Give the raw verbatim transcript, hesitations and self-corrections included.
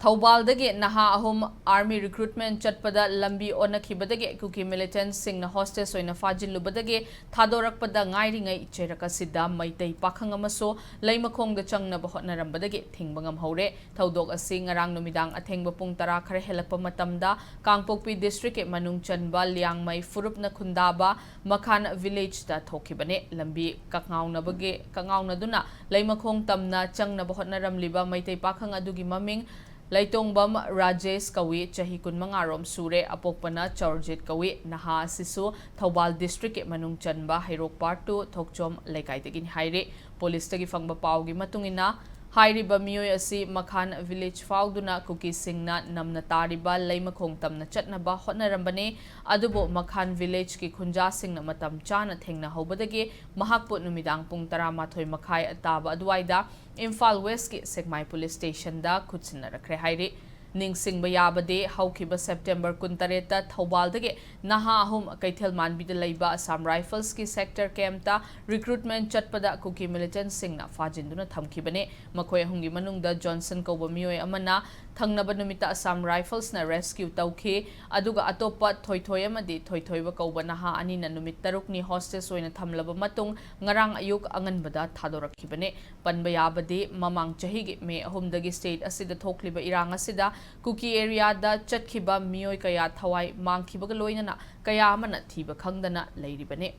ꯊꯧꯕꯥꯜꯗꯒꯤ ꯅꯍꯥ ꯑꯍꯨꯝ army recruitment ꯆꯠꯄꯗ ꯂꯝꯕꯤ ꯑꯣꯟꯅꯈꯤꯕꯗꯒꯤ ꯀꯨꯀꯤ militantꯁꯤꯡꯅ hostage ꯑꯣꯏꯅ ꯐꯥꯖꯤꯜꯂꯨꯕꯗꯒꯤ ꯊꯥꯗꯣꯔꯛꯄꯗ ꯉꯥꯏꯔꯤꯉꯩ ꯆꯩꯔꯛ ꯑꯁꯤꯗ ꯃꯩꯇꯩ ꯄꯥꯈꯪ ꯑꯃꯁꯨ ꯂꯩꯃꯈꯣꯡꯗ ꯆꯪꯅꯕ ꯍꯣꯠꯅꯔꯝꯕꯗꯒꯤ ꯊꯤꯡꯕ ꯉꯝꯍꯧꯔꯦ꯫ ꯊꯧꯗꯣꯛ ꯑꯁꯤ ꯉꯔꯥꯡ ꯅꯨꯃꯤꯗꯥꯡ ꯑꯊꯦꯡꯕ ꯄꯨꯡ ꯇꯔꯥ ꯈꯔ ꯍꯦꯜꯂꯛꯄ ꯃꯇꯝꯗ ꯀꯥꯡꯄꯣꯛꯄꯤ districtꯀꯤ ꯃꯅꯨꯡ ꯆꯟꯕ ꯂꯤꯌꯥꯡꯃꯩ ꯐꯨꯔꯨꯞꯅ ꯈꯨꯟꯗꯥꯕ ꯃꯈꯥꯟ villageꯇ ꯊꯣꯛꯈꯤꯕꯅꯤ꯫ ꯂꯝꯕꯤ ꯀꯛꯉꯥꯎꯅꯕꯒꯤ, ꯀꯛꯉꯥꯎꯅꯗꯨꯅ ꯂꯩꯃꯈꯣꯡ ꯇꯝꯅ ꯆꯪꯅꯕ ꯍꯣꯠꯅꯔꯝꯂꯤꯕ ꯃꯩꯇꯩ ꯄꯥꯈꯪ ꯑꯗꯨꯒꯤ ꯃꯃꯤꯡ ꯂꯩꯇꯣꯡꯕꯝ ꯔꯥꯖꯦꯁ ꯀꯧꯏ, ꯆꯍꯤ ꯀꯨꯟꯃꯉꯥ ꯔꯣꯝ ꯁꯨꯔꯦ, ꯑꯄꯣꯛꯄꯅ ꯆꯧꯔꯖꯤꯠ ꯀꯧꯏ꯫ ꯅꯍꯥ ꯑꯁꯤꯁꯨ ꯊꯧꯕꯥꯜ districtꯀꯤ ꯃꯅꯨꯡ ꯆꯟꯕ ꯍꯩꯔꯣꯛ part two ꯊꯣꯛꯆꯣꯝ ꯂꯩꯀꯥꯏꯗꯒꯤꯅꯤ ꯍꯥꯏꯔꯤ꯫ ꯄꯨꯂꯤꯁꯇꯒꯤ ꯐꯪꯕ ꯄꯥꯎꯒꯤ ꯃꯇꯨꯡ ꯏꯟꯅ, ꯍꯥꯏꯔꯤꯕ ꯃꯤꯑꯣꯏ ꯑꯁꯤ ꯃꯈꯥꯟ village ꯐꯥꯎꯗꯨꯅ ꯀꯨꯀꯤꯁꯤꯡꯅ ꯅꯝꯅ ꯇꯥꯔꯤꯕ ꯂꯩꯃꯈꯣꯡ ꯇꯝꯅ ꯆꯠꯅꯕ ꯍꯣꯠꯅꯔꯝꯕꯅꯤ꯫ ꯑꯗꯨꯕꯨ ꯃꯈꯥꯟ villageꯀꯤ ꯈꯨꯟꯖꯥꯁꯤꯡꯅ ꯃꯇꯝ ꯆꯥꯅ ꯊꯦꯡꯅꯍꯧꯕꯗꯒꯤ ꯃꯍꯥꯛꯄꯨ ꯅꯨꯃꯤꯗꯥꯡ ꯄꯨꯡ ꯇꯔꯥꯃꯥꯊꯣꯏ ꯃꯈꯥꯏ ꯇꯥꯕ ꯑꯗꯨꯋꯥꯏꯗ ꯏꯝꯐꯥꯜ Westꯀꯤ ꯁꯦꯛꯃꯥꯏ police stationꯗ ꯈꯨꯠꯁꯤꯟꯅꯔꯛꯈ꯭ꯔꯦ ꯍꯥꯏꯔꯤ꯫ ꯅꯤꯡꯁꯤꯡꯕ ꯌꯥꯕꯗꯤ, ꯍꯧꯈꯤꯕ September ꯀꯨꯟꯇꯔꯦꯠꯇ ꯊꯧꯕꯥꯜꯗꯒꯤ ꯅꯍꯥ ꯑꯍꯨꯝ ꯀꯩꯊꯦꯜ ꯃꯥꯟꯕꯤꯗ ꯂꯩꯕ Assam Riflesꯀꯤ sector campꯇ recruitment ꯆꯠꯄꯗ ꯀꯨꯀꯤ militantꯁꯤꯡꯅ ꯐꯥꯖꯤꯟꯗꯨꯅ ꯊꯝꯈꯤꯕꯅꯤ꯫ ꯃꯈꯣꯏ ꯑꯍꯨꯝꯒꯤ ꯃꯅꯨꯡꯗ ꯖꯣꯟꯁꯟ ꯀꯧꯕ ꯃꯤꯑꯣꯏ ꯑꯃꯅ ꯊꯪꯅꯕ ꯅꯨꯃꯤꯠꯇ Assam Riflesꯅ rescue ꯇꯧꯈꯤ, ꯑꯗꯨꯒ ꯑꯇꯣꯞꯄ ꯊꯣꯏꯊꯣꯏ ꯑꯃꯗꯤ ꯊꯣꯏꯊꯣꯏꯕ ꯀꯧꯕ ꯅꯍꯥ ꯑꯅꯤꯅ ꯅꯨꯃꯤꯠ ꯇꯔꯨꯛꯅꯤ hostage ꯑꯣꯏꯅ ꯊꯝꯂꯕ ꯃꯇꯨꯡ ꯉꯔꯥꯡ ꯑꯌꯨꯛ ꯑꯉꯟꯕꯗ ꯊꯥꯗꯣꯔꯛꯈꯤꯕꯅꯤ꯫ ꯄꯟꯕ ꯌꯥꯕꯗꯤ, ꯃꯃꯥꯡ ꯆꯍꯤꯒꯤ May ꯑꯍꯨꯝꯗꯒꯤ state ꯑꯁꯤꯗ ꯊꯣꯛꯂꯤꯕ ꯏꯔꯥꯡ ꯑꯁꯤꯗ ꯀꯨꯀꯤ areaꯗ ꯆꯠꯈꯤꯕ ꯃꯤꯑꯣꯏ ꯀꯌꯥ ꯊꯋꯥꯏ ꯃꯥꯡꯈꯤꯕꯒ ꯂꯣꯏꯅꯅ ꯀꯌꯥ ꯑꯃꯅ ꯊꯤꯕ ꯈꯪꯗꯅ ꯂꯩꯔꯤꯕꯅꯤ꯫